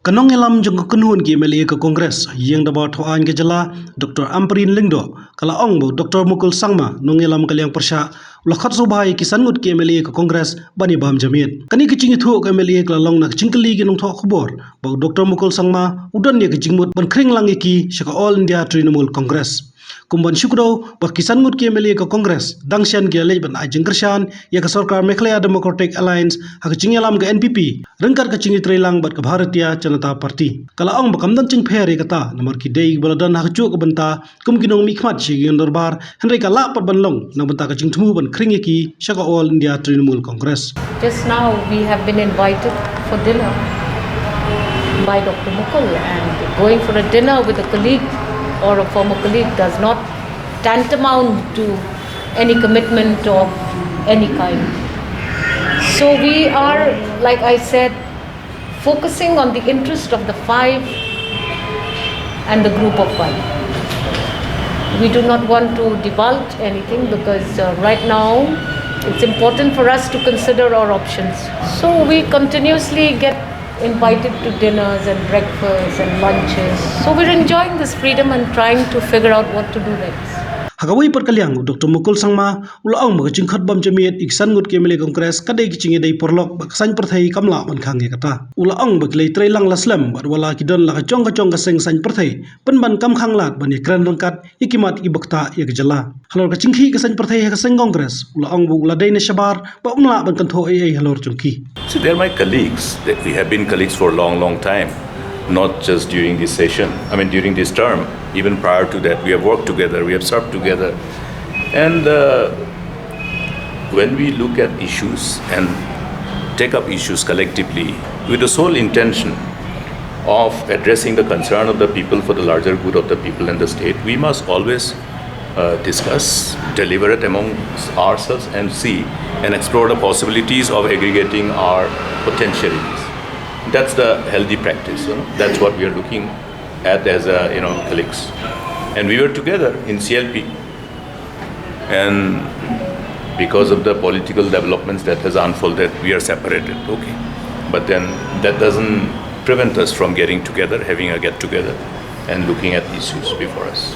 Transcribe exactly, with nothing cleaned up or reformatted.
Ka nongïalam jong ka kynhun ki M L A ka Congress, ïing dorbar thaw aiñ ka jylla, Doctor Ampareen Lyngdoh, ka la ong ba u Doctor Mukul Sangma, nongïalam ka liang pyrshah, u la khot sngewbha ïa ki san ngut ki M L A ka Congress ban ïa bam jingmut. Kane ka jingïathuh ka M L A ka la long na ka jingkylli ki nongthoh khubor ba u Doctor Mukul Sangma u don ïa ka jingmut ban khring lang ïa ki sha ka All India Trinamool Congress. Kum ban shu kdew ba ki san ngut ki M L A ka Congress dang shen ki la leit ban ai jingkyrshan ïa ka sorkar Meghalaya Democratic Alliance ha ka jingïalam ka N P P ryngkat ka jingïatreilang bad ka Bharatiya Janata Party. Ka la ong ba kam don jingpher ïa kata namar ki dei ba la don ha kajuh ka bynta kum ki nongmihkhmat sha ki ïing dorbar, hynrei ka lah pat ban long na bynta ka jingthmu ban khring ïa ki sha ka All India Trinamool Congress. Just now, we have been invited for dinner by Doctor Mukul, and going for a dinner with a colleague or a former colleague does not tantamount to any commitment of any kind. So, we are, like I said, focusing on the interest of the five and the group of five. We do not want to divulge anything because uh, right now it's important for us to consider our options. So we continuously get invited to dinners and breakfasts and lunches. So we're enjoying this freedom and trying to figure out what to do next. Ha kawei pat ka liang, u Doctor Mukul Sangma u la ong ba ka jingkhot bam jingmut ïa ki san ngut ki M L A Congress ka dei ka jingïadei paralok bad ka saiñ pyrthei kam lah ban khang ïa kata. U la ong ba ki la ïatreilang la slem bad wat la ki don la ka jong ka jong ka seng saiñ pyrthei, pynban kam khang lad ban ïakren ryngkat ïa ki mat kiba ktah ïa ka jylla. Halor ka jingkhih ka saiñ pyrthei ha ka seng Congress, u la ong ba u la dei na shabar bad um lah ban kynthoh ei ei halor jong ki. So they're my colleagues. That we have been colleagues for a long, long time, not just during this session. I mean, during this term, even prior to that, we have worked together, we have served together. And uh, when we look at issues and take up issues collectively with the sole intention of addressing the concern of the people for the larger good of the people and the state, we must always uh, discuss, deliberate amongst ourselves, and see and explore the possibilities of aggregating our potentialities. That's the healthy practice. You know? That's what we are looking at as a, you know, colleagues. And we were together in C L P, and because of the political developments that has unfolded, we are separated. Okay, but then that doesn't prevent us from getting together, having a get together, and looking at issues before us.